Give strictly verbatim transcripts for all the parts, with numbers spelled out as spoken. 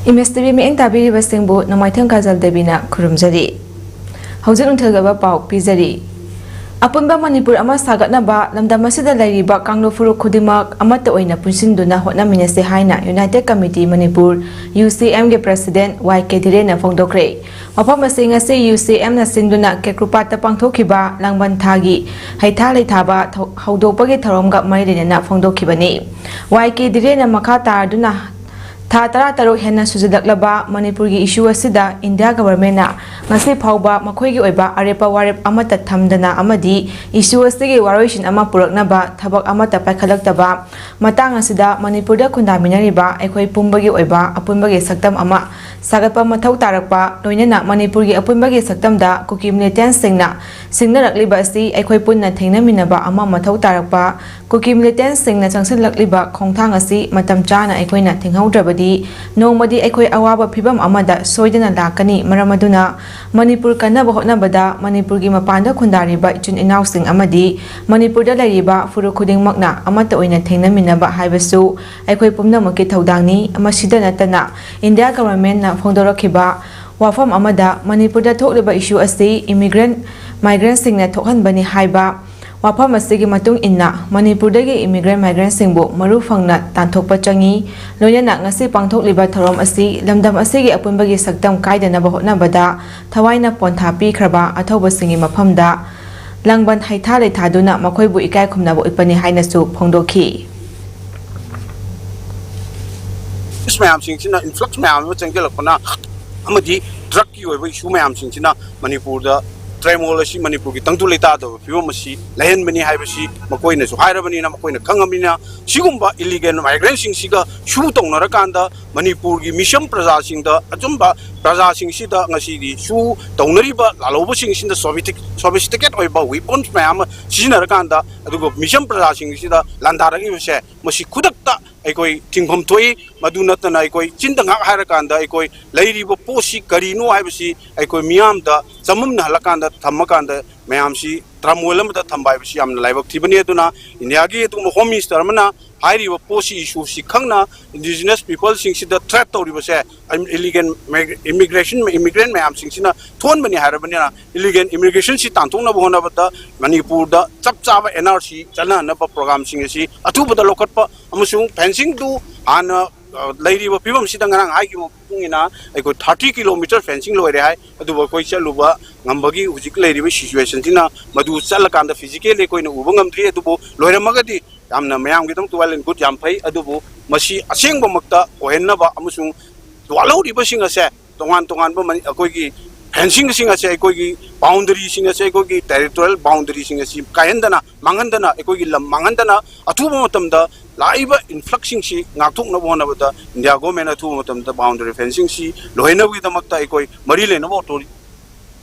Image TV ꯃꯤꯠꯌꯦꯡ ꯇꯥꯕꯤꯔꯤꯕꯁꯤꯡꯕꯨ ꯅꯣꯡꯃꯥꯏꯊꯦꯝ ꯀꯥꯖꯜ ꯗꯦꯕꯤꯅ ꯈꯨꯔꯨꯝꯖꯔꯤ꯫ ꯍꯧꯖꯤꯛ ꯅꯨꯡꯊꯤꯜꯒꯤ ꯑꯣꯏꯕ ꯄꯥꯎ ꯄꯤꯖꯔꯤ꯫ ꯑꯄꯨꯟꯕ ꯃꯅꯤꯄꯨꯔ ꯑꯃ ꯁꯥꯒꯠꯅꯕ ꯂꯝꯗꯝ ꯑꯁꯤꯗ ꯂꯩꯔꯤꯕ ꯀꯥꯡꯂꯨꯞ ꯐꯨꯔꯨꯞ ꯈꯨꯗꯤꯡꯃꯛ ꯑꯃꯠꯇ ꯑꯣꯏꯅ ꯄꯨꯟꯁꯤꯟꯗꯨꯅ ꯍꯣꯠꯅꯃꯤꯟꯅꯁꯤ ꯍꯥꯏꯅ United Committee Manipur, U C M, ꯒꯤ President Y K ꯙꯤꯔꯦꯟꯅ ꯐꯣꯡꯗꯣꯛꯈ꯭ꯔꯦ꯫ ꯋꯥꯐꯝ ꯑꯁꯤ ꯉꯁꯤ U C M ꯅ ꯁꯤꯟꯗꯨꯅ ꯀꯦꯀ꯭ꯔꯨꯄꯥꯠꯇ ꯄꯥꯡꯊꯣꯛꯈꯤꯕ ꯂꯥꯡꯕꯟ ꯊꯥꯒꯤ ꯍꯩꯊꯥ ꯂꯩꯊꯥꯕ ꯊꯧ-, ꯍꯧꯗꯣꯛꯄꯒꯤ ꯊꯧꯔꯝꯒ ꯃꯔꯤ ꯂꯩꯅꯅ ꯐꯣꯡꯗꯣꯛꯈꯤꯕꯅꯤ꯫ Y K ꯙꯤꯔꯦꯟꯅ ꯃꯈꯥ ꯇꯥꯔꯗꯨꯅ ꯊꯥ ꯇꯔꯥꯇꯔꯨꯛ ꯍꯦꯟꯅ ꯁꯨꯖꯤꯜꯂꯛꯂꯕ ꯃꯅꯤꯄꯨꯔꯒꯤ issue ꯑꯁꯤꯗ India Government ꯅ ꯉꯁꯤ ꯐꯥꯎꯕ ꯃꯈꯣꯏꯒꯤ ꯑꯣꯏꯕ ꯑꯔꯦꯞꯄ ꯋꯥꯔꯦꯞ ꯑꯃꯠꯇ ꯊꯝꯗꯅ ꯑꯃꯗꯤ issue ꯑꯁꯤꯒꯤ ꯋꯥꯔꯣꯏꯁꯤꯟ ꯑꯃ ꯄꯨꯔꯛꯅꯕ ꯊꯕꯛ ꯑꯃꯠꯇ ꯄꯥꯏꯈꯠꯂꯛꯇꯕ ꯃꯇꯥꯡ ꯑꯁꯤꯗ ꯃꯅꯤꯄꯨꯔꯗ ꯈꯨꯟꯗꯥꯃꯤꯟꯅꯔꯤꯕ ꯑꯩꯈꯣꯏ ꯄꯨꯝꯕꯒꯤ ꯑꯣꯏꯕ ꯑꯄꯨꯟꯕꯒꯤ ꯁꯛꯇꯝ ꯑꯃ ꯁꯥꯒꯠꯄ ꯃꯊꯧ ꯇꯥꯔꯛꯄ, ꯂꯣꯏꯅꯅ ꯃꯅꯤꯄꯨꯔꯒꯤ ꯑꯄꯨꯟꯕꯒꯤ ꯁꯛꯇꯝꯗ ꯀꯨꯀꯤ militant ꯁꯤꯡꯅ ꯁꯤꯡꯅꯔꯛꯂꯤꯕ ꯑꯁꯤ ꯑꯩꯈꯣꯏ ꯄꯨꯟꯅ ꯊꯦꯡꯅꯃꯤꯟꯅꯕ ꯑꯃ ꯃꯊꯧ ꯇꯥꯔꯛꯄ, ꯀꯨꯀꯤ militant ꯁꯤꯡꯅ ꯆꯪꯁꯤꯜꯂꯛꯂꯤꯕ ꯈꯣꯡꯊꯥꯡ ꯑꯁꯤ ꯃꯇꯝ ꯆꯥꯅ ꯑꯩꯈꯣꯏꯅ ꯊꯤꯡꯍꯧꯗ꯭ꯔꯕꯗꯤ ꯅꯣꯡꯃꯗꯤ ꯑꯩꯈꯣꯏ ꯑꯋꯥꯕ ꯐꯤꯚꯝ ꯑꯃꯗ ꯁꯣꯏꯗꯅ ꯂꯥꯛꯀꯅꯤ꯫ ꯃꯔꯝ ꯑꯗꯨꯅ ꯃꯅꯤꯄꯨꯔ ꯀꯟꯅꯕ ꯍꯣꯠꯅꯕꯗ ꯃꯅꯤꯄꯨꯔꯒꯤ ꯃꯄꯥꯟꯗ ꯈꯨꯟꯗꯥꯔꯤꯕ ꯏꯆꯤꯟ ꯏꯅꯥꯎꯁꯤꯡ ꯑꯃꯗꯤ ꯃꯅꯤꯄꯨꯔꯗ ꯂꯩꯔꯤꯕ ꯐꯨꯔꯨꯞ ꯈꯨꯗꯤꯡꯃꯛꯅ ꯑꯃꯠꯇ ꯑꯣꯏꯅ ꯊꯦꯡꯅꯃꯤꯟꯅꯕ ꯍꯥꯏꯕꯁꯨ ꯑꯩꯈꯣꯏ ꯄꯨꯝꯅꯃꯛꯀꯤ ꯊꯧꯗꯥꯡꯅꯤ꯫ ꯃꯁꯤꯗ ꯅꯠꯇꯅ India Government ꯅ ꯐꯣꯡꯗꯣꯔꯛꯈꯤꯕ ꯋꯥꯐꯝ ꯑꯃꯗ ꯃꯅꯤꯄꯨꯔꯗ ꯊꯣꯛꯂꯤꯕ issue ꯑꯁꯤ immigrant, migrant ꯁꯤꯡꯅ ꯊꯣꯛꯍꯟꯕꯅꯤ ꯍꯥꯏꯕ ꯋꯥꯐꯝ ꯑꯁꯤꯒꯤ ꯃꯇꯨꯡ ꯏꯟꯅ ꯃꯅꯤꯄꯨꯔꯗꯒꯤ immigrant, migrant ꯁꯤꯡꯕꯨ ꯃꯔꯨ ꯐꯪꯅ ꯇꯥꯟꯊꯣꯛꯄ ꯆꯪꯏ꯫ ꯂꯣꯏꯅꯅ ꯉꯁꯤ ꯄꯥꯡꯊꯣꯛꯂꯤꯕ ꯊꯧꯔꯝ ꯑꯁꯤ ꯂꯝꯗꯝ ꯑꯁꯤꯒꯤ ꯑꯄꯨꯟꯕꯒꯤ ꯁꯛꯇꯝ ꯀꯥꯏꯗꯅꯕ ꯍꯣꯠꯅꯕꯗ ꯊꯋꯥꯏꯅ ꯄꯣꯟꯊꯥ ꯄꯤꯈ꯭ꯔꯕ ꯑꯊꯧꯕꯁꯤꯡꯒꯤ ꯃꯐꯝꯗ ꯂꯥꯡꯕꯟ ꯍꯩꯊꯥ ꯂꯩꯊꯥꯗꯨꯅ ꯃꯈꯣꯏꯕꯨ ꯏꯀꯥꯏ ꯈꯨꯝꯅꯕ ꯎꯠꯄꯅꯤ ꯍꯥꯏꯅꯁꯨ ꯐꯣꯡꯗꯣꯛꯈꯤ꯫ ꯃꯌꯥꯝꯁꯤꯡꯁꯤꯅ, influx ꯃꯌꯥꯝ ꯑꯃ ꯆꯪꯁꯤꯜꯂꯛꯄꯅ ꯑꯃꯗꯤ drug ꯀꯤ ꯑꯣꯏꯕ issue ꯃꯌꯥꯝꯁꯤꯡꯁꯤꯅ ꯃꯅꯤꯄꯨꯔꯗ turmoil ꯑꯁꯤ, ꯃꯅꯤꯄꯨꯔꯒꯤ ꯇꯪꯗꯨ ꯂꯩꯇꯥꯗꯕ ꯐꯤꯕꯝ ꯑꯁꯤ ꯂꯩꯍꯟꯕꯅꯤ ꯍꯥꯏꯕꯁꯤ ꯃꯈꯣꯏꯅꯁꯨ ꯍꯥꯏꯔꯕꯅꯤꯅ, ꯃꯈꯣꯏꯅ ꯈꯪꯉꯕꯅꯤꯅ, ꯁꯤꯒꯨꯝꯕ illegal migrant ꯁꯤꯡꯁꯤꯒ ꯁꯨ ꯇꯧꯅꯔꯀꯥꯟꯗ ꯃꯅꯤꯄꯨꯔꯒꯤ ꯃꯤꯁꯝ ꯄ꯭ꯔꯖꯥꯁꯤꯡꯗ, ꯑꯆꯨꯝꯕ ꯄ꯭ꯔꯖꯥꯁꯤꯡꯁꯤꯗ ꯉꯁꯤꯗꯤ ꯁꯨ ꯇꯧꯅꯔꯤꯕ ꯂꯥꯜꯍꯧꯕꯁꯤꯡꯁꯤꯅ sophistic-, sophisticated ꯑꯣꯏꯕ weapons ꯃꯌꯥꯝ ꯑꯃ ꯁꯤꯖꯤꯟꯅꯔꯀꯥꯟꯗ, ꯑꯗꯨꯒ ꯃꯤꯁꯝ ꯄ꯭ꯔꯖꯥꯁꯤꯡꯁꯤꯗ ꯂꯥꯟꯗꯥꯔꯛꯂꯤꯕꯁꯦ, ꯃꯁꯤ ꯈꯨꯗꯛꯇ ꯑꯩꯈꯣꯏ ꯊꯤꯡꯐꯝ ꯊꯣꯛꯏ꯫ ꯃꯗꯨ ꯅꯠꯇꯅ ꯑꯩꯈꯣꯏ ꯆꯤꯟꯗ ꯉꯥꯛ ꯍꯥꯏꯔꯀꯥꯟꯗ ꯑꯩꯈꯣꯏ ꯂꯩꯔꯤꯕ ꯄꯣꯠꯁꯤ ꯀꯔꯤꯅꯣ ꯍꯥꯏꯕꯁꯤ ꯑꯩꯈꯣꯏ ꯃꯤꯌꯥꯝꯗ ꯆꯃꯝꯅꯍꯜꯂꯀꯥꯟꯗ ꯊꯝꯃꯀꯥꯟꯗ ꯃꯌꯥꯝꯁꯤ ꯇꯔꯃꯣꯏꯜ ꯑꯃꯗ ꯊꯝꯕ ꯍꯥꯏꯕꯁꯤ ꯌꯥꯝꯅ ꯂꯥꯏꯕꯛ ꯊꯤꯕꯅꯤ꯫ ꯑꯗꯨꯅ ꯏꯟꯗꯤꯌꯥꯒꯤ ꯑꯗꯨꯒꯨꯝꯕ ꯍꯣꯝ ꯃꯤꯅꯤꯁꯇꯔ ꯑꯃꯅ ꯍꯥꯏꯔꯤꯕ ꯄꯣꯠꯁꯤ, ꯏꯁꯨꯁꯤ ꯈꯪꯅ ꯏꯟꯗꯤꯖꯤꯅꯁ ꯄꯤꯄꯜꯁꯤꯡꯁꯤꯗ ꯊ꯭ꯔꯦꯠ ꯇꯧꯔꯤꯕꯁꯦ, ꯏꯂꯤꯒꯦꯟ ꯏꯃꯤꯒ꯭ꯔꯦꯁꯟ, ꯏꯃꯤꯒ꯭ꯔꯦꯟ ꯃꯌꯥꯝꯁꯤꯡꯁꯤꯅ ꯊꯣꯛꯍꯟꯕꯅꯤ ꯍꯥꯏꯔꯕꯅꯤꯅ, ꯏꯂꯤꯒꯦꯟ ꯏꯃꯤꯒ꯭ꯔꯦꯁꯟꯁꯤ ꯇꯥꯟꯊꯣꯛꯅꯕ ꯍꯣꯠꯅꯕꯗ ꯃꯅꯤꯄꯨꯔꯗ ꯆꯞ ꯆꯥꯕ ꯑꯦꯟ ꯑꯥꯔ ꯁꯤ ꯆꯠꯅꯍꯟꯅꯕ ꯄ꯭ꯔꯣꯒ꯭ꯔꯥꯝꯁꯤꯡ ꯑꯁꯤ ꯑꯊꯨꯕꯗ ꯂꯧꯈꯠꯄ ꯑꯃꯁꯨꯡ ꯐꯦꯟꯁꯤꯡꯗꯨ ꯍꯥꯟꯅ, ꯑ, ꯂꯩꯔꯤꯕ ꯐꯤꯕꯝꯁꯤꯗ ꯉꯔꯥꯡ ꯍꯥꯏꯈꯤꯕ ꯃꯇꯨꯡ ꯏꯟꯅ ꯑꯩꯈꯣꯏ ꯊꯥꯔꯇꯤ ꯀꯤꯂꯣꯃꯤꯇꯔ ꯐꯦꯟꯁꯤꯡ ꯂꯣꯏꯔꯦ ꯍꯥꯏ꯫ ꯑꯗꯨꯕꯨ ꯑꯩꯈꯣꯏ ꯆꯠꯂꯨꯕ ꯉꯝꯕꯒꯤ ꯍꯧꯖꯤꯛ ꯂꯩꯔꯤꯕ ꯁꯤꯆꯨꯋꯦꯁꯟꯁꯤꯅ ꯃꯗꯨ ꯆꯠꯂꯀꯥꯟꯗ ꯐꯤꯖꯤꯀꯦꯜꯂꯤ ꯑꯩꯈꯣꯏꯅ ꯎꯕ ꯉꯝꯗ꯭ꯔꯤ꯫ ꯑꯗꯨꯕꯨ ꯂꯣꯏꯔꯝꯃꯒꯗꯤ ꯌꯥꯝꯅ ꯃꯌꯥꯝꯒꯤꯗꯃꯛꯇ well and good, ꯌꯥꯝ ꯐꯩ꯫ ꯑꯗꯨꯕꯨ ꯃꯁꯤ ꯑꯁꯦꯡꯕꯃꯛꯇ ꯑꯣꯏꯍꯟꯅꯕ ꯑꯃꯁꯨꯡ ꯋꯥꯠꯍꯧꯔꯤꯕꯁꯤꯡ ꯑꯁꯦ ꯇꯣꯉꯥꯟ ꯇꯣꯉꯥꯟꯕ ꯃꯅꯤ-, ꯑꯩꯈꯣꯏꯒꯤ ꯐꯦꯟꯁꯤꯡꯁꯤꯡ ꯑꯁꯦ, ꯑꯩꯈꯣꯏꯒꯤ ꯕꯥꯎꯟꯗꯔꯤꯁꯤꯡ ꯑꯁꯦ, ꯑꯩꯈꯣꯏꯒꯤ ꯇꯦꯔꯤꯇꯣꯔꯤꯌꯦꯜ ꯕꯥꯎꯟꯗꯔꯤꯁꯤꯡ ꯑꯁꯤ ꯀꯥꯏꯍꯟꯗꯅ, ꯃꯥꯡꯍꯟꯗꯅ, ꯑꯩꯈꯣꯏꯒꯤ ꯂꯝ ꯃꯥꯡꯍꯟꯗꯅ ꯑꯊꯨꯕ ꯃꯇꯝꯗ ꯂꯥꯛꯏꯕ ꯏꯟꯐ꯭ꯂꯛꯁꯁꯤꯡꯁꯤ ꯉꯥꯛꯊꯣꯛꯅꯕ ꯍꯣꯠꯅꯕꯗ ꯏꯟꯗꯤꯌꯥ ꯒꯣꯔꯃꯦꯟ ꯑꯊꯨꯕ ꯃꯇꯝꯗ ꯕꯥꯎꯟꯗꯔꯤ ꯐꯦꯟꯁꯤꯡꯁꯤ ꯂꯣꯏꯍꯟꯅꯕꯒꯤꯗꯃꯛꯇ ꯑꯩꯈꯣꯏ ꯃꯔꯤ ꯂꯩꯅꯕ ꯑꯣꯊꯣꯔꯤ-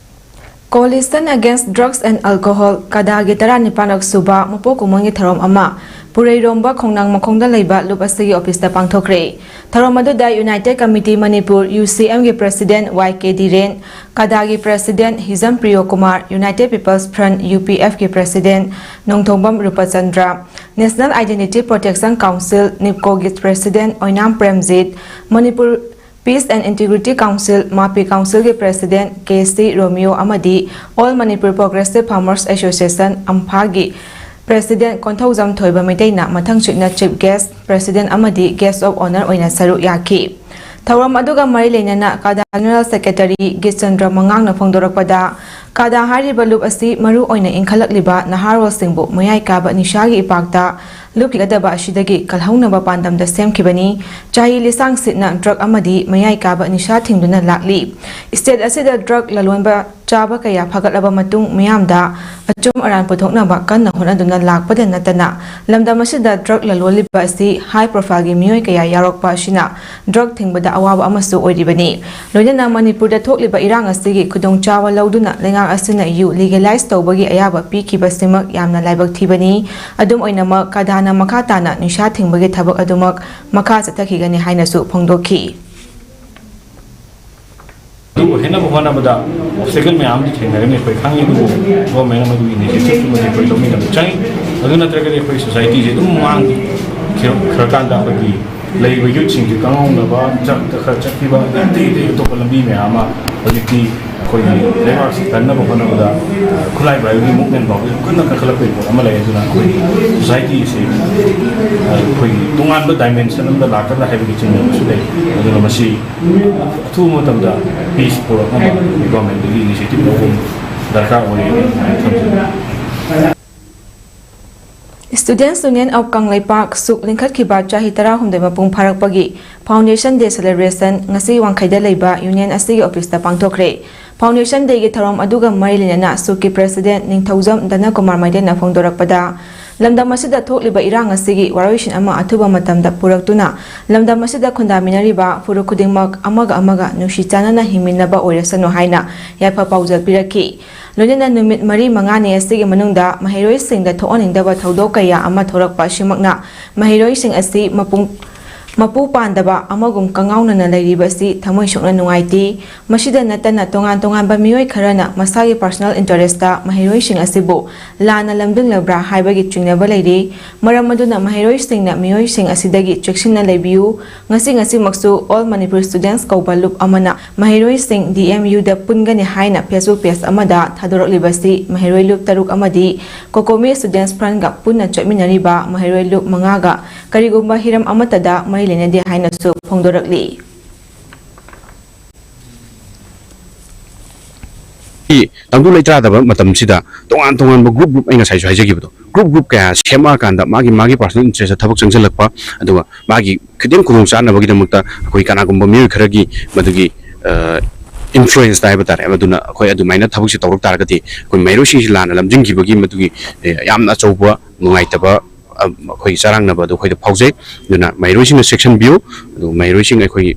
Coalition Against Drugs and Alcohol, ꯀꯗꯥꯒꯤ ꯇꯔꯥꯅꯤꯄꯥꯟꯂꯛ ꯁꯨꯕ ꯃꯄꯣꯛ ꯀꯨꯝꯑꯣꯟꯒꯤ ꯊꯧꯔꯝ ꯑꯃ ꯄꯨꯔꯩꯔꯣꯝꯕ ꯈꯣꯡꯅꯥꯡ ꯃꯈꯣꯡꯗ ꯂꯩꯕ ꯂꯨꯞ ꯑꯁꯤꯒꯤ ꯑꯣꯐꯤꯁꯇ ꯄꯥꯡꯊꯣꯛꯈ꯭ꯔꯦ꯫ ꯊꯧꯔꯝ ꯑꯗꯨꯗ United Committee Manipur, U C ꯑꯦꯝꯒꯤ ꯄ꯭ꯔꯦꯁꯤꯗꯦꯟ ꯋꯥꯏ ꯀꯦ ꯙꯤꯔꯦꯟ, ꯀꯗꯥꯒꯤ president Hijam Priyo Kumar, United People's Front, U P ꯑꯦꯐꯀꯤ president Nongthongbam Rupachandra, National Identity Protection Council, ꯅꯤꯞꯀꯣꯒꯤ president Oinam Premjit, Manipur Peace and Integrity Council, ꯃꯥꯄꯤ ꯀꯥꯎꯟꯁꯤꯜꯒꯤ ꯄ꯭ꯔꯦꯁꯤꯗꯦꯟ ꯀꯦ ꯁꯤ ꯔꯣꯃꯤꯌꯣ ꯑꯃꯗꯤ All Manipur Progressive Farmers Association, ꯑꯝꯐꯥꯒꯤ president Konthoujam Thoiba ꯃꯩꯇꯩꯅ ꯃꯊꯪ ꯁꯨꯠꯅ ꯆꯤꯐ ꯒꯦꯁ, ꯄ꯭ꯔꯦꯁꯤꯗꯦꯟ ꯑꯃꯗꯤ ꯒꯦꯁ ꯑꯣꯐ ꯑꯣꯅꯔ ꯑꯣꯏꯅ ꯁꯔꯨꯛ ꯌꯥꯈꯤ꯫ ꯊꯧꯔꯝ ꯑꯗꯨꯒ ꯃꯔꯤ ꯂꯩꯅꯅ ꯀꯥꯗꯥ ꯖꯦꯅꯔꯦꯜ ꯁꯦꯀ꯭ꯔꯦꯇꯔꯤ ꯒꯤꯆꯟꯗ꯭ꯔ ꯃꯉꯥꯡꯅ ꯐꯣꯡꯗꯣꯔꯛꯄꯗ, ꯀꯥꯗꯥ ꯍꯥꯏꯔꯤꯕ ꯂꯨꯞ ꯑꯁꯤ ꯃꯔꯨ ꯑꯣꯏꯅ ꯏꯟꯈꯠꯂꯛꯂꯤꯕ ꯅꯍꯥꯔꯣꯜꯁꯤꯡꯕꯨ ꯃꯌꯥꯏ ꯀꯥꯕ ꯅꯤꯁꯥꯒꯤ ꯏꯄꯥꯛꯇ ꯂꯨꯞꯈꯤꯒꯗꯕ ꯑꯁꯤꯗꯒꯤ ꯀꯜꯍꯧꯅꯕ ꯄꯥꯟꯗꯝꯗ ꯁꯦꯝꯈꯤꯕꯅꯤ꯫ ꯆꯍꯤ ꯂꯤꯁꯥꯡ ꯁꯤꯠꯅ ꯗ꯭ꯔꯒ ꯑꯃꯗꯤ ꯃꯌꯥꯏ ꯀꯥꯕ ꯅꯤꯁꯥ ꯊꯤꯡꯗꯨꯅ ꯂꯥꯛꯂꯤ꯫ ꯁ꯭ꯇꯦꯠ ꯑꯁꯤꯗ ꯗ꯭ꯔꯒ ꯂꯂꯣꯟꯕ ꯆꯥꯕ ꯀꯌꯥ ꯐꯒꯠꯂꯕ ꯃꯇꯨꯡ ꯃꯤꯌꯥꯝꯗ ꯑꯆꯨꯝ ꯑꯔꯥꯟ ꯄꯨꯊꯣꯛꯅꯕ ꯀꯟꯅ ꯍꯣꯠꯅꯗꯨꯅ ꯂꯥꯛꯄꯗ ꯅꯠꯇꯅ, ꯂꯝꯗꯝ ꯑꯁꯤꯗ ꯗ꯭ꯔꯒ ꯂꯂꯣꯜꯂꯤꯕ ꯑꯁꯤ ꯍꯥꯏ ꯄ꯭ꯔꯣꯐꯥꯏꯜꯒꯤ ꯃꯤꯑꯣꯏ ꯀꯌꯥ ꯌꯥꯎꯔꯛꯄ ꯑꯁꯤꯅ ꯗ꯭ꯔꯒ ꯊꯤꯡꯕꯗ ꯑꯋꯥꯕ ꯑꯃꯁꯨ ꯑꯣꯏꯔꯤꯕꯅꯤ꯫ ꯂꯣꯏꯅꯅ ꯃꯅꯤꯄꯨꯔꯗ ꯊꯣꯛꯂꯤꯕ ꯏꯔꯥꯡ ꯑꯁꯤꯒꯤ ꯈꯨꯗꯣꯡꯆꯥꯕ ꯂꯧꯗꯨꯅ ꯂꯩꯉꯥꯛ ꯑꯁꯤꯅ ꯌꯨ ꯂꯤꯒꯦꯂꯥꯏꯖ ꯇꯧꯕꯒꯤ ꯑꯌꯥꯕ ꯄꯤꯈꯤꯕꯁꯤꯃꯛ ꯌꯥꯝꯅ ꯂꯥꯏꯕꯛ ꯊꯤꯕꯅꯤ꯫ ꯑꯗꯨꯝ ꯑꯣꯏꯅꯃꯛ, ꯀꯗꯥꯅ ꯃꯈꯥ ꯇꯥꯅ ꯅꯤꯁꯥ ꯊꯤꯡꯕꯒꯤ ꯊꯕꯛ ꯑꯗꯨꯃꯛ ꯃꯈꯥ ꯆꯠꯊꯈꯤꯒꯅꯤ ꯍꯥꯏꯅꯁꯨ ꯐꯣꯡꯗꯣꯛꯈꯤ꯫ ꯑꯗꯨ ꯑꯣꯏꯍꯟꯅꯕ ꯍꯣꯠꯅꯕꯗ ꯑꯣꯕꯁꯇꯦꯀꯜ ꯃꯌꯥꯝ ꯑꯃꯗꯤ ꯊꯦꯡꯅꯔꯅꯤ ꯑꯩꯈꯣꯏ ꯈꯪꯉꯤ, ꯑꯗꯨꯕꯨ ꯒꯣꯔꯃꯦꯟ ꯑꯃꯗꯨꯒꯤ ꯏꯅꯤꯁꯤꯌꯦꯇꯤꯚ ꯑꯃꯗꯤ ꯑꯩꯈꯣꯏ ꯂꯧꯃꯤꯟꯅꯕ ꯆꯪꯉꯤ꯫ ꯑꯗꯨ ꯅꯠꯇ꯭ꯔꯒꯗꯤ ꯑꯩꯈꯣꯏ ꯁꯣꯁꯥꯏꯇꯤꯁꯦ ꯑꯗꯨꯝ ꯃꯥꯡꯈꯤꯔꯀꯥꯟꯗ ꯑꯩꯈꯣꯏꯒꯤ ꯂꯩꯔꯤꯕ ꯌꯨꯠꯁꯤꯡꯁꯦ ꯀꯪꯍꯧꯅꯕ ꯆꯠꯇ ꯈꯔ ꯆꯠꯈꯤꯕ, ꯑꯗꯩ ꯑꯇꯩ ꯑꯇꯩ ꯑꯇꯣꯞꯄ ꯂꯝꯕꯤ ꯃꯌꯥꯝ ꯑꯃ ꯍꯧꯖꯤꯛꯇꯤ ꯑꯩꯈꯣꯏꯒꯤ ꯂꯩꯕꯥꯛꯁꯤ ꯀꯟꯅꯕ ꯍꯣꯠꯅꯕꯗ ꯈꯨꯠꯂꯥꯏ ꯄꯥꯏꯕꯒꯤ ꯃꯨꯞꯃꯦꯟ ꯐꯥꯎꯕ ꯀꯟꯅ ꯀꯟꯈꯠꯂꯛꯄꯒꯤ ꯄꯣꯠ ꯑꯃ ꯂꯩ꯫ ꯑꯗꯨꯅ ꯑꯩꯈꯣꯏꯒꯤ ꯁꯣꯁꯥꯏꯇꯤꯁꯤ ꯑꯩꯈꯣꯏꯒꯤ ꯇꯣꯉꯥꯟꯕ ꯗꯥꯏꯃꯦꯟꯁꯟ ꯑꯃꯗ ꯂꯥꯛꯀꯗ꯭ꯔꯥ ꯍꯥꯏꯕꯒꯤ ꯆꯤꯡꯅꯕꯁꯨ ꯂꯩ꯫ ꯑꯗꯨꯅ ꯃꯁꯤ ꯑꯊꯨꯕ ꯃꯇꯝꯗ ꯄꯤꯁ ꯄꯨꯔꯛꯅꯕ ꯒꯣꯔꯃꯦꯟꯗꯒꯤ ꯏꯅꯤꯁꯤꯌꯦꯇꯤꯚ ꯂꯧꯕ ꯑꯃ ꯗꯔꯀꯥꯔ ꯑꯣꯏ ꯍꯥꯏꯅ ꯊꯝꯖꯒꯦ꯫ Students Union of ꯀꯪꯂꯩꯄꯥꯛ, ꯁꯨꯛ ꯂꯤꯡꯈꯠꯈꯤꯕ ꯆꯍꯤ ꯇꯔꯥꯍꯨꯝꯗꯣꯏ ꯃꯄꯨꯡ ꯐꯥꯔꯛꯄꯒꯤ Foundation Day celebration ꯉꯁꯤ ꯋꯥꯡꯈꯩꯗ ꯂꯩꯕ ꯌꯨꯅꯤꯌꯟ ꯑꯁꯤꯒꯤ ꯑꯣꯐꯤꯁꯇ ꯄꯥꯡꯊꯣꯛꯈ꯭ꯔꯦ꯫ Foundation Dayꯒꯤ ꯊꯧꯔꯝ ꯑꯗꯨꯒ ꯃꯔꯤ ꯂꯩꯅꯅ ꯁꯨꯛꯀꯤ ꯄ꯭ꯔꯦꯁꯤꯗꯦꯟꯠ ꯅꯤꯡꯊꯧꯖꯝ ꯙꯅꯀꯨꯃꯥꯔ ꯃꯩꯇꯩꯅ ꯐꯣꯡꯗꯣꯔꯛꯄꯗ, ꯂꯝꯗꯝ ꯑꯁꯤꯗ ꯊꯣꯛꯂꯤꯕ ꯏꯔꯥꯡ ꯑꯁꯤꯒꯤ ꯋꯥꯔꯣꯏꯁꯤꯟ ꯑꯃ ꯑꯊꯨꯕ ꯃꯇꯝꯗ ꯄꯨꯔꯛꯇꯨꯅ ꯂꯝꯗꯝ ꯑꯁꯤꯗ ꯈꯨꯟꯗꯥꯃꯤꯟꯅꯔꯤꯕ ꯐꯨꯔꯨꯞ ꯈꯨꯗꯤꯡꯃꯛ ꯑꯃꯒ ꯑꯃꯒ ꯅꯨꯡꯁꯤ ꯆꯥꯟꯅꯅ ꯍꯤꯡꯃꯤꯟꯅꯕ ꯑꯣꯏꯔꯁꯅꯨ ꯍꯥꯏꯅ ꯌꯥꯏꯐ ꯄꯥꯎꯖꯦꯜ ꯄꯤꯔꯛꯈꯤ꯫ ꯂꯣꯏꯅꯅ ꯅꯨꯃꯤꯠ ꯃꯔꯤ ꯃꯉꯥꯅꯤ ꯑꯁꯤꯒꯤ ꯃꯅꯨꯡꯗ ꯃꯍꯩꯔꯣꯏꯁꯤꯡꯗ ꯊꯣꯛꯍꯟꯅꯤꯡꯗꯕ ꯊꯧꯗꯣꯛ ꯀꯌꯥ ꯑꯃ ꯊꯣꯛꯂꯛꯄ ꯑꯁꯤꯃꯛꯅ ꯃꯍꯩꯔꯣꯏꯁꯤꯡ ꯑꯁꯤ ꯃꯄꯨꯡ ꯃꯄꯨ ꯄꯥꯟꯗꯕ ꯑꯃꯒꯨꯝ ꯀꯉꯥꯎꯅꯅ ꯂꯩꯔꯤꯕ ꯑꯁꯤ ꯊꯃꯣꯏ ꯁꯣꯛꯅ ꯅꯨꯡꯉꯥꯏꯇꯦ꯫ ꯃꯁꯤꯗ ꯅꯠꯇꯅ ꯇꯣꯉꯥꯟ ꯇꯣꯉꯥꯟꯕ ꯃꯤꯑꯣꯏ ꯈꯔꯅ ꯃꯁꯥꯒꯤ personal interestꯇ ꯃꯍꯩꯔꯣꯏꯁꯤꯡ ꯑꯁꯤꯕꯨ ꯂꯥꯟꯅ ꯂꯝꯖꯤꯡꯂꯕ꯭ꯔꯥ ꯍꯥꯏꯕꯒꯤ ꯆꯤꯡꯅꯕ ꯂꯩꯔꯤ꯫ ꯃꯔꯝ ꯑꯗꯨꯅ ꯃꯍꯩꯔꯣꯏꯁꯤꯡꯅ ꯃꯤꯑꯣꯏꯁꯤꯡ ꯑꯁꯤꯗꯒꯤ ꯆꯦꯛꯁꯤꯟꯅ ꯂꯩꯕꯤꯌꯨ꯫ ꯉꯁꯤ ꯉꯁꯤꯃꯛꯁꯨ All Manipur Students ꯀꯧꯕ ꯂꯨꯞ ꯑꯃꯅ ꯃꯍꯩꯔꯣꯏꯁꯤꯡ D M Uꯗ ꯄꯨꯟꯒꯅꯤ ꯍꯥꯏꯅ Facebook page ꯑꯃꯗ ꯊꯥꯗꯣꯔꯛꯂꯤꯕꯁꯤ ꯃꯍꯩꯔꯣꯏ ꯂꯨꯞ ꯇꯔꯨꯛ ꯑꯃꯗꯤ COCOMI Students Frontꯒ ꯄꯨꯟꯅ ꯆꯠꯃꯤꯟꯅꯔꯤꯕ ꯃꯍꯩꯔꯣꯏ ꯂꯨꯞ ꯃꯉꯥꯒ ꯀꯔꯤꯒꯨꯝꯕ ꯍꯤꯔꯝ ꯑꯃꯠꯇꯗ ꯃꯔꯤ ꯂꯩꯅꯗꯦ ꯍꯥꯏꯅꯁꯨ ꯐꯣꯡꯗꯣꯔꯛꯂꯤ꯫ ꯇꯪꯗꯨ ꯂꯩꯇꯥꯗꯕ ꯃꯇꯝꯁꯤꯗ ꯇꯣꯉꯥꯟ ꯇꯣꯉꯥꯟꯕ group group ꯑꯩ ꯉꯁꯥꯏꯁꯨ ꯍꯥꯏꯖꯈꯤꯕꯗꯣ, group group ꯀꯌꯥ ꯁꯦꯝꯃꯛꯑꯀꯥꯟꯗ ꯃꯥꯒꯤ ꯃꯥꯒꯤ personal interestꯇ ꯊꯕꯛ ꯆꯪꯁꯤꯜꯂꯛꯄ, ꯑꯗꯨꯒ ꯃꯥꯒꯤ ꯈꯤꯇꯪ ꯈꯨꯗꯣꯡ ꯆꯥꯅꯕꯒꯤꯗꯃꯛꯇ ꯑꯩꯈꯣꯏ ꯀꯅꯥꯒꯨꯝꯕ ꯃꯤꯑꯣꯏ ꯈꯔꯒꯤ ꯃꯗꯨꯒꯤ influenceꯇ ꯍꯥꯏꯕ ꯇꯥꯔꯦ, ꯃꯗꯨꯅ ꯑꯩꯈꯣꯏ ꯑꯗꯨꯃꯥꯏꯅ ꯊꯕꯛꯁꯦ ꯇꯧꯔꯛ ꯇꯥꯔꯒꯗꯤ ꯑꯩꯈꯣꯏ ꯃꯍꯩꯔꯣꯏꯁꯤꯡꯁꯤ ꯂꯥꯟꯅ ꯂꯝꯖꯤꯡꯈꯤꯕꯒꯤ ꯃꯗꯨꯒꯤ ꯌꯥꯝꯅ ꯑꯆꯧꯕ ꯅꯨꯡꯉꯥꯏꯇꯕ ꯑꯩꯈꯣꯏꯒꯤ ꯆꯔꯥꯡꯅꯕ ꯑꯗꯨ ꯑꯩꯈꯣꯏꯗ ꯐꯥꯎꯖꯩ꯫ ꯑꯗꯨꯅ ꯃꯍꯩꯔꯣꯏꯁꯤꯡꯅ ꯆꯦꯛꯁꯤꯟꯕꯤꯌꯨ, ꯑꯗꯨꯒ ꯃꯍꯩꯔꯣꯏꯁꯤꯡ ꯑꯩꯈꯣꯏꯒꯤ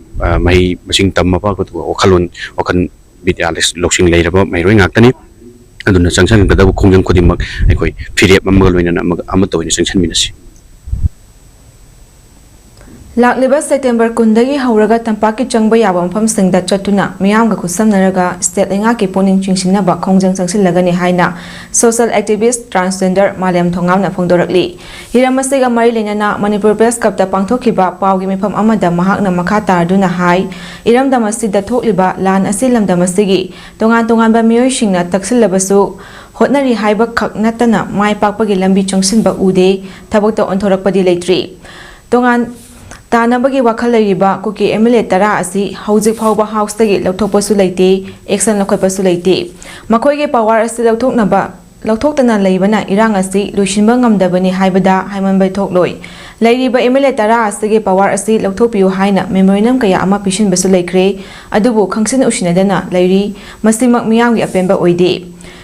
ꯃꯍꯩ ꯃꯁꯤꯡ ꯇꯝꯃꯕ ꯑꯗꯨꯒ ꯋꯥꯈꯜꯂꯣꯟ ꯋꯥꯈꯜ ꯕꯤꯗ꯭ꯌꯥ ꯂꯧꯁꯤꯡ ꯂꯩꯔꯕ ꯃꯍꯩꯔꯣꯏ ꯉꯥꯛꯇꯅꯤ꯫ ꯑꯗꯨꯅ ꯆꯪꯁꯤꯟꯒꯗꯕ ꯈꯣꯡꯖꯪ ꯈꯨꯗꯤꯡꯃꯛ ꯑꯩꯈꯣꯏ ꯐꯤꯔꯦꯞ ꯑꯃꯒ ꯂꯣꯏꯅꯅ ꯑꯃꯒ ꯑꯃꯠꯇ ꯑꯣꯏꯅ ꯆꯪꯁꯤꯟꯃꯤꯟꯅꯁꯤ꯫ ꯂꯥꯛꯂꯤꯕ ꯁꯦꯞꯇꯦꯝꯕꯔ ꯀꯨꯟꯗꯒꯤ ꯍꯧꯔꯒ ꯇꯝꯄꯥꯛꯀꯤ ꯆꯪꯕ ꯌꯥꯕ ꯃꯐꯝꯁꯤꯡꯗ ꯆꯠꯇꯨꯅ ꯃꯤꯌꯥꯝꯒ ꯈꯨꯠꯁꯝꯅꯔꯒ ꯁ꯭ꯇꯦꯠ ꯂꯩꯉꯥꯛꯀꯤ ꯄꯨꯛꯅꯤꯡ ꯆꯤꯡꯁꯤꯟꯅꯕ ꯈꯣꯡꯖꯪ ꯆꯪꯁꯤꯜꯂꯒꯅꯤ ꯍꯥꯏꯅ social activist transgender ꯃꯥꯂꯦꯝ ꯊꯣꯉꯥꯝꯅ ꯐꯣꯡꯗꯣꯔꯛꯂꯤ꯫ ꯍꯤꯔꯝ ꯑꯁꯤꯒ ꯃꯔꯤ ꯂꯩꯅꯅ ꯃꯅꯤꯄꯨꯔ ꯄ꯭ꯔꯦꯁ ꯀ꯭ꯂꯕꯇ ꯄꯥꯡꯊꯣꯛꯈꯤꯕ ꯄꯥꯎꯒꯤ ꯃꯤꯐꯝ ꯑꯃꯗ ꯃꯍꯥꯛꯅ ꯃꯈꯥ ꯇꯥꯔꯗꯨꯅ ꯍꯥꯏ, ꯏꯔꯝꯗꯝ ꯑꯁꯤꯗ ꯊꯣꯛꯂꯤꯕ ꯂꯥꯟ ꯑꯁꯤ ꯂꯝꯗꯝ ꯑꯁꯤꯒꯤ ꯇꯣꯉꯥꯟ ꯇꯣꯉꯥꯟꯕ ꯃꯤꯑꯣꯏꯁꯤꯡꯅ ꯇꯛꯁꯤꯜꯂꯕꯁꯨ ꯍꯣꯠꯅꯔꯤ ꯍꯥꯏꯕ ꯈꯛ ꯅꯠꯇꯅ ꯃꯥꯏ ꯄꯥꯛꯄꯒꯤ ꯂꯝꯕꯤ ꯆꯪꯁꯤꯟꯕ ꯎꯗꯦ, ꯊꯕꯛꯇ ꯑꯣꯟꯊꯣꯔꯛꯄꯗꯤ ꯂꯩꯇ꯭ꯔꯤ꯫ ꯇꯣꯉꯥꯟ ꯇꯥꯅꯕꯒꯤ ꯋꯥꯈꯜ ꯂꯩꯔꯤꯕ ꯀꯨꯀꯤ ꯑꯦꯝ ꯑꯦꯜ ꯑꯦ ꯇꯔꯥ ꯑꯁꯤ ꯍꯧꯖꯤꯛ ꯐꯥꯎꯕ ꯍꯥꯎꯁꯇꯒꯤ ꯂꯧꯊꯣꯛꯄꯁꯨ ꯂꯩꯇꯦ, ꯑꯦꯛꯁꯟ ꯂꯧꯈꯠꯄꯁꯨ ꯂꯩꯇꯦ꯫ ꯃꯈꯣꯏꯒꯤ ꯄꯋꯥꯔ ꯑꯁꯤ ꯂꯧꯊꯣꯛꯅꯕ, ꯂꯧꯊꯣꯛꯇꯅ ꯂꯩꯕꯅ ꯏꯔꯥꯡ ꯑꯁꯤ ꯂꯣꯏꯁꯤꯟꯕ ꯉꯝꯗꯕꯅꯤ ꯍꯥꯏꯕꯗ ꯍꯥꯏꯃꯟꯕ ꯊꯣꯛꯂꯣꯏ꯫ ꯂꯩꯔꯤꯕ ꯑꯦꯝ ꯑꯦꯜ ꯑꯦ ꯇꯔꯥ ꯑꯁꯤꯒꯤ ꯄꯋꯥꯔ ꯑꯁꯤ ꯂꯧꯊꯣꯛꯄꯤꯌꯨ ꯍꯥꯏꯅ ꯃꯦꯃꯣꯔꯦꯟꯗꯝ ꯀꯌꯥ ꯑꯃ ꯄꯤꯁꯤꯟꯕꯁꯨ ꯂꯩꯈ꯭ꯔꯦ, ꯑꯗꯨꯕꯨ ꯈꯪꯁꯤꯟ ꯎꯁꯤꯟꯅꯗꯅ ꯂꯩꯔꯤ꯫ ꯃꯁꯤꯃꯛ ꯃꯤꯌꯥꯝꯒꯤ ꯑꯄꯦꯟꯕ ꯑꯣꯏꯗꯦ꯫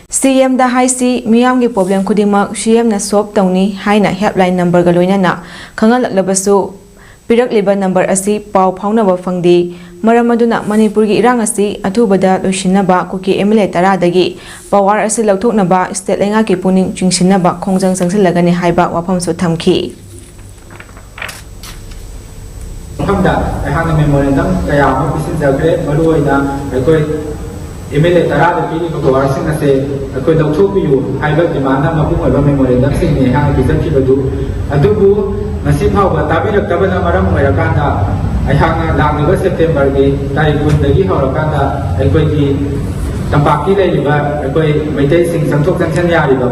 ꯁꯤ ꯑꯦꯝꯗ ꯍꯥꯏꯁꯤ ꯃꯤꯌꯥꯝꯒꯤ ꯄ꯭ꯔꯣꯕ꯭ꯂꯦꯝ ꯈꯨꯗꯤꯡꯃꯛ ꯁꯤ ꯑꯦꯝꯅ ꯁꯣꯜꯕ ꯇꯧꯅꯤ ꯍꯥꯏꯅ ꯍꯦꯜꯞꯂꯥꯏꯟ ꯅꯝꯕꯔꯒ ꯂꯣꯏꯅꯅ ꯈꯪꯍꯜꯂꯛꯂꯕꯁꯨ, ꯄꯤꯔꯛꯂꯤꯕ ꯅꯝꯕꯔ ꯑꯁꯤ ꯄꯥꯎ ꯐꯥꯎꯅꯕ ꯐꯪꯗꯦ꯫ ꯃꯔꯝ ꯑꯗꯨꯅ ꯃꯅꯤꯄꯨꯔꯒꯤ ꯏꯔꯥꯡ ꯑꯁꯤ ꯑꯊꯨꯕꯗ ꯂꯣꯏꯁꯤꯟꯅꯕ ꯀꯨꯀꯤ ꯑꯦꯝ ꯑꯦꯜ ꯑꯦ ꯇꯔꯥꯗꯒꯤ ꯄꯋꯥꯔ ꯑꯁꯤ ꯂꯧꯊꯣꯛꯅꯕ ꯁ꯭ꯇꯦꯠ ꯂꯩꯉꯥꯛꯀꯤ ꯄꯨꯛꯅꯤꯡ ꯆꯤꯡꯁꯤꯟꯅꯕ ꯈꯣꯡꯖꯪ ꯆꯪꯁꯤꯜꯂꯒꯅꯤ ꯍꯥꯏꯕ ꯋꯥꯐꯝꯁꯨ ꯊꯝꯈꯤ꯫ ꯃꯐꯝꯗ ꯑꯩꯍꯥꯛꯅ ꯃꯦꯃꯣꯔꯦꯟꯗꯝ ꯀꯌꯥ ꯑꯃ ꯄꯤꯁꯤꯟꯖꯈ꯭ꯔꯦ꯫ ꯃꯔꯨꯑꯣꯏꯅ ꯑꯩꯈꯣꯏ ꯑꯦꯝ ꯑꯦꯜ ꯑꯦ ꯇꯔꯥꯗ ꯄꯤꯔꯤꯕ ꯄꯋꯥꯔꯁꯤꯡ ꯑꯁꯦ ꯑꯩꯈꯣꯏ ꯂꯧꯊꯣꯛꯄꯤꯌꯨ ꯍꯥꯏꯕ ꯗꯤꯃꯥꯟꯅ ꯃꯄꯨꯡ ꯑꯣꯏꯕ ꯃꯦꯃꯣꯔꯦꯟꯗꯝꯁꯤꯡꯅꯤ ꯑꯩꯍꯥꯛꯅ ꯄꯤꯖꯈꯤꯕꯗꯨ꯫ ꯑꯗꯨꯕꯨ ꯉꯁꯤ ꯐꯥꯎꯕ ꯇꯥꯕꯤꯔꯛꯇꯕꯅ ꯃꯔꯝ ꯑꯣꯏꯔꯀꯥꯟꯗ ꯑꯩꯍꯥꯛꯅ ꯂꯥꯛꯂꯤꯕ ꯁꯦꯞꯇꯦꯝꯕꯔꯒꯤ ꯇꯥꯔꯤꯛ ꯀꯨꯟꯗꯒꯤ ꯍꯧꯔꯀꯥꯟꯗ ꯑꯩꯈꯣꯏꯒꯤ ꯇꯝꯄꯥꯛꯀꯤ ꯂꯩꯔꯤꯕ ꯑꯩꯈꯣꯏ ꯃꯩꯇꯩꯁꯤꯡ ꯆꯪꯊꯣꯛ ꯆꯪꯁꯤꯟ ꯌꯥꯔꯤꯕ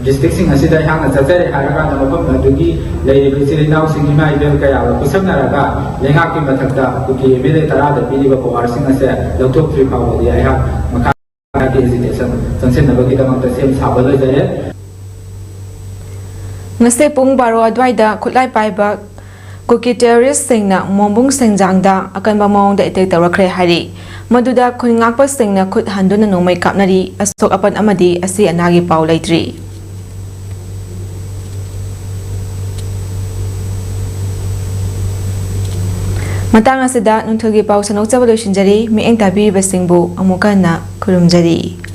ꯗꯤꯁꯇ꯭ꯔꯤꯛꯁꯤꯡ ꯑꯁꯤꯗ ꯑꯩꯍꯥꯛꯅ ꯆꯠꯆꯔꯦ ꯍꯥꯏꯔꯀꯥꯟꯗ ꯃꯐꯝ ꯑꯗꯨꯒꯤ ꯂꯩꯔꯤꯕ ꯏꯆꯤꯜ ꯏꯅꯥꯎꯁꯤꯡ, ꯏꯃꯥ ꯏꯕꯦꯜ ꯀꯌꯥꯒ ꯈꯨꯠꯁꯝꯅꯔꯒ ꯂꯩꯉꯥꯛꯀꯤ ꯃꯊꯛꯇ ꯀꯨꯀꯤ ꯑꯦꯝ ꯑꯦꯜ ꯑꯦ ꯇꯔꯥꯗ ꯄꯤꯔꯤꯕ ꯄꯋꯥꯔꯁꯤꯡ ꯑꯁꯦ ꯂꯧꯊꯣꯛꯇ꯭ꯔꯤ ꯐꯥꯎꯕꯗꯤ ꯑꯩꯍꯥꯛ ꯃꯈꯥꯒꯤ ꯑꯦꯖꯤꯇꯦꯁꯟ ꯆꯪꯁꯤꯟꯅꯕꯒꯤꯗꯃꯛꯇ ꯁꯦꯝ ꯁꯥꯕ ꯂꯣꯏꯖꯔꯦ꯫ ꯉꯁꯤ ꯄꯨꯡ ꯕꯥꯔꯣ ꯑꯗꯨꯋꯥꯏꯗ ꯈꯨꯠꯂꯥꯏ ꯄꯥꯏꯕ ꯀꯨꯀꯤ ꯇꯦꯔꯣꯔꯤꯁꯁꯤꯡꯅ ꯃꯣꯝꯕꯨꯡ ꯁꯦꯡꯖꯥꯡꯗ ꯑꯀꯟꯕ ꯃꯑꯣꯡꯗ ꯑꯦꯇꯦꯛ ꯇꯧꯔꯛꯈ꯭ꯔꯦ ꯍꯥꯏꯔꯤ꯫ ꯃꯗꯨꯗ ꯈꯨꯟ ꯉꯥꯛꯄꯁꯤꯡꯅ ꯈꯨꯠ ꯍꯟꯗꯨꯅ ꯅꯣꯡꯃꯩ ꯀꯥꯞꯅꯔꯤ꯫ ꯑꯁꯣꯛ ꯑꯄꯟ ꯑꯃꯗꯤ ꯑꯁꯤ ꯑꯅꯥꯒꯤ ꯄꯥꯎ ꯂꯩꯇ꯭ꯔꯤ꯫ ꯃꯇꯥꯡ ꯑꯁꯤꯗ ꯅꯨꯡꯊꯤꯜꯒꯤ ꯄꯥꯎ ꯁꯟꯗꯣꯛꯆꯕ ꯂꯣꯏꯁꯤꯟꯖꯔꯤ꯫ ꯃꯤꯠꯌꯦꯡ ꯇꯥꯕꯤꯔꯤꯕꯁꯤꯡꯕꯨ ꯑꯃꯨꯛꯀ ꯍꯟꯅ ꯈꯨꯔꯨꯝꯖꯔꯤ꯫